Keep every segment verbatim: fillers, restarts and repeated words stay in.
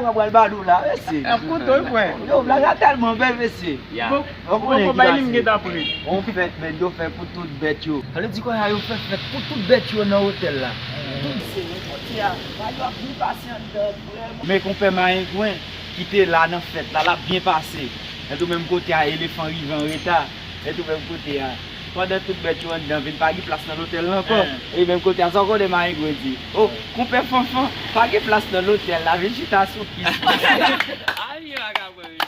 Mwen pral ba nou la, mesye. Ap kontan, wi, frè. Yo, blag la tèlman bèl, mesye. Ya. Bon, bon, bay li, m gen ta pri. On fèt, men yo fè pou tout bèt yo. Sa vle di kwa yo fè fèt pou tout bèt yo nan otèl la. Tout se yon kote a, bagay yo ap byen pase anndan, vrèman. Men konpè Mayengwen ki te la nan fèt la, l ap byen pase. Etou menm kote a, elefan rive an reta. Etou menm kote a. Pandan tout bèt yo anndan vin pa gen plas nan lotèl la ankò. E menm kote a, sa w konnen Mayengwen di? O, konpè Fanfan, pa gen plas nan lotèl la, vin chita sou kis. Ay, yo, a ka pran mesye.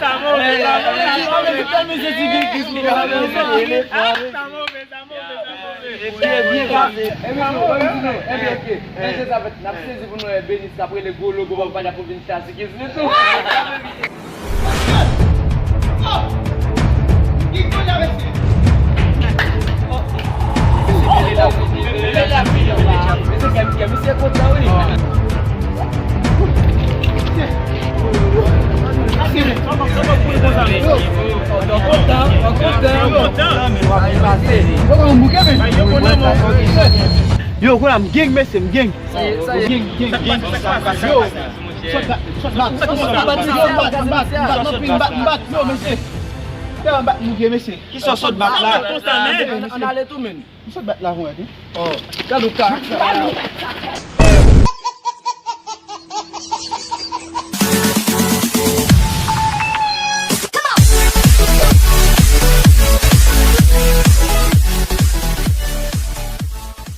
Sa move, sa move, sa move. Sa move, sa move, sa move. Byen, byen pase. E mesye, kòm di nou, enben, oke. Mesye, sa fèt, n ap sezi pou nou wè Benis k ap rele gwo logo, pa, pa, pou vin chita sou kis li tou. Yo, kounye a m gang, mesye, m gang. Sa ye, sa ye. Gang, gang, gang. Yo. Sòt bat, sòt bat, sòt bat, sòt bat, sòt bat, sòt bat, sòt bat, sòt bat, sòt bat, sòt bat, yo, mesye. Tèlman bat nou gen, mesye. Kisa w sòt bat la? Ann ale tou, menn. M sòt bat la, mwen, wi. Oh, gad ou ka.